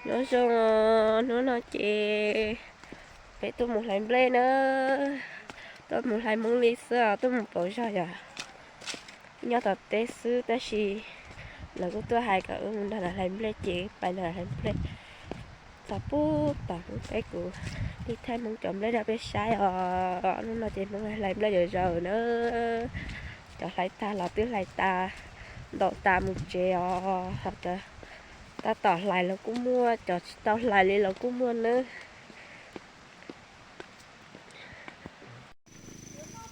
Nyob zoo, hnub no ces peb tuaj mus hlais nplej na, tuaj mus hlais hmoov li xwb os, tuaj mus pauv zog yom. Nyob tom teb xwb tab sis lawv kuj tuaj hais kom wb mus nrog lawv hlais nplej ces pais nrog lawv hlais nplej. Txog pub tom hmoov peb kuv tig thaij hmoov cov nplej rau peb saib os. Hnub no ces hmoov hlais nplej zom zaws na. Cov hlais tag los twb hlais tas, ntaus tas mus tsev os. Ho cov tab tom hlais los kuj muaj, cov tsis tau hlais li los kuj muaj nawb.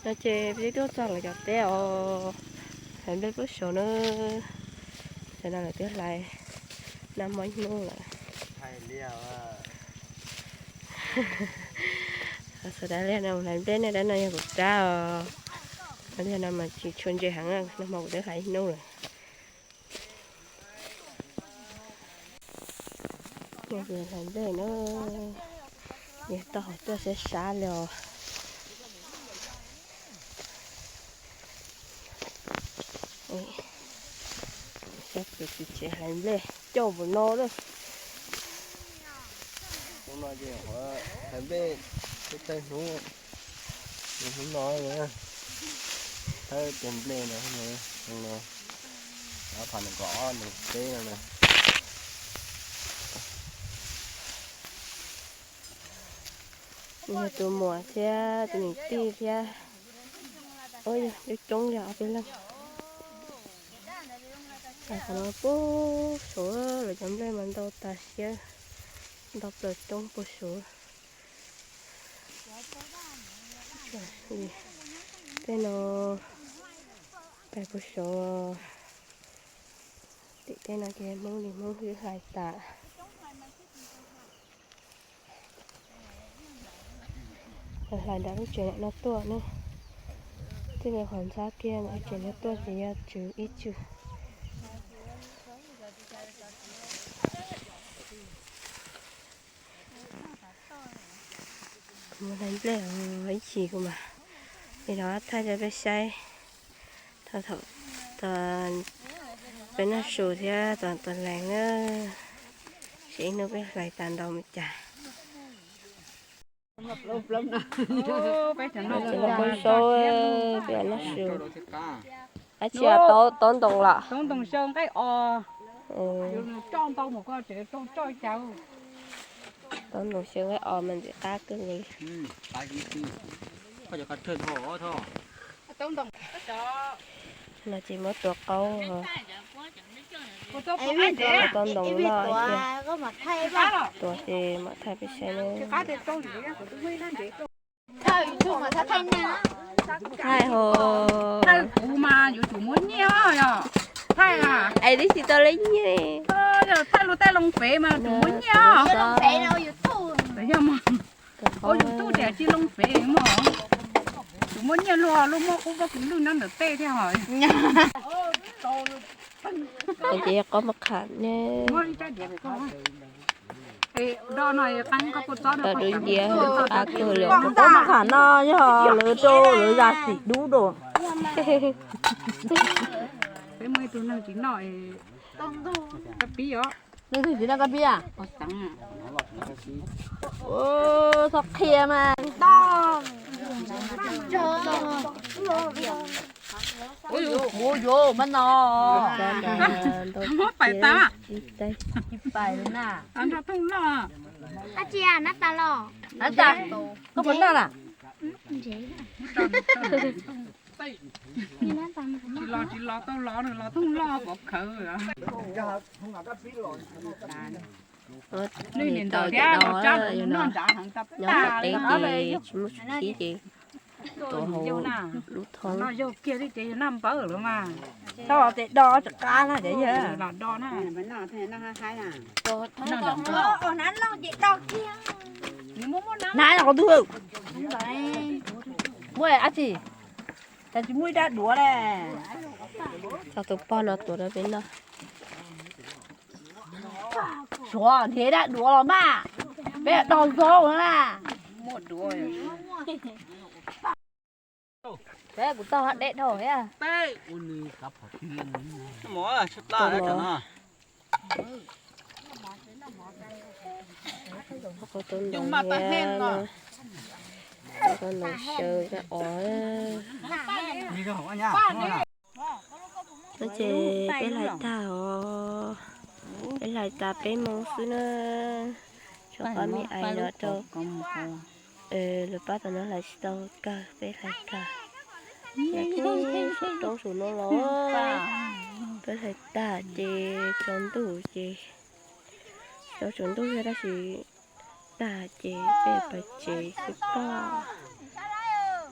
No ces peb tuaj txog lawv cov teb os, hlais nplej puag saud na. Tam no lawv twb hlais nag hmo ib hnub lawm. Xav dab liag no mus hlais nplej, nej dab no yog kuv rab os. Dab liag no mas tsis tshua ntse heev, nag hmo kuv twb hlais ib hnub lawm. Hlais nplej na, yog tau hauv tuaj sab sab li os. Saib kuv txiv tsev hlais nplej coj npaum no lawm. Hnub no ces hlais nplej tau tawg hnub, hnub no thawb tus nplej no, no, ob phav nees nkaum ob nees peb no na. Yog tus muam thiab tus niam tij thiab. Ua yog coob coob li ob peb leeg. Qhov no puag saud lawv cov nplej mas ntau tas siab, ntau plaws coob puag saud. Tej no pais puag saud, tim tej no ces Hmoob li Hmoob twb hlais tas. Hlais nram lub tsev no tuaj ne, tij li qhov ntxhab kiag lub tsev no tuaj ces yog tswv ib tswv. Mus hlais nplej ib chim kuv mam li los thaij rau peb saib thaum peb noj su thiab tos lees na, seb ib hnub peb hlais tas ntau mus cas. Peb los peb saib, peb los noj su. Dab tsi os, taub ntoo los? Taub ntoo xyaw nqaij os. Taub ntoo xyaw nqaij os mas ntxim qab kawg nkaus li. No ces muab tuav qaub, taub ntoo noj thiab. Tuav ces mam thaij peb saib na. Thaij ho. Thaij kuv mas yuav tsum muab nyiaj os, yog thaij es twb tsis tau lub nyiaj. Yog thaij luag tej loo fev mas tsum muab nyiaj os. Yog mas, ua YouTube tias tsis loo fev mog, tsum muab nyiaj luag, luag muaj qub pob kws lwj nyob ntawm tej thiab hos. Ces qaub maj qham ne. Tau dub nciab av kawg li. Qaub maj qham no yog lawv rau lawv zam xim dub dua. Peb muaj ib tug neeg tsis noj, pib os. Neeg twg tsis noj kab pib a? Txhob qhia mas. Ua yuav mas no. Muab pais tas. Pais na. Nrog thooj noj. Ab tsi a, nab tas los? Nab tas, koj puas noj na? Tsis los, tsis los tau los, los thooj loj pov khawv. Nws niam ntawd thiab los tsa nws noj nrad heev tas tas li. Nyob teb ces tsis muaj tsis khib ces tuav hauv lub thoob. Noj yau kiag li ces yog noj npawb lawm mas. Tau los tes do tsam qab na ces yog los do na. Hnav los qhov twg? Muaj ab tsi? Cas tsis muaj ib rab duav le. Tso tus pog no tuav rau peb noj. Suav nrhiav dab duav los mas, peb do zaub na. Peb kuv tau deb dhau thiab. Tau no. Qhov tau ntoo thiab no, tau ntoo xyaw rau os. No ces peb hlais tag os, peb hlais tas peb moo xwb na. Tshuav pab me ais no rau, lawv pab tom no hlais tsis tau kawg, peb hlais kawg. Roob saum no los peb hlais tag ces tsaus ntuj ces, tsaus ntuj thiab tab sis tag ces peb pais tsev xwb pog.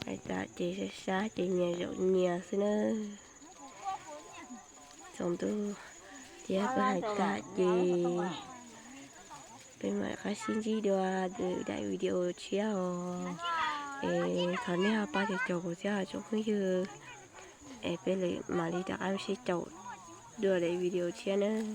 Hlais tas ces sab sab ces nyias zaum nyias xwb na. Tsaus ntuj thiab peb hlais tag ces peb mam rov qab sib ntsib dua daim video tshiab os. Es thov nej ho pab caum caum kuv thiab tsoom phooj ywg, es peb mam li rov qab sib caum dua daim video tshiab nawb.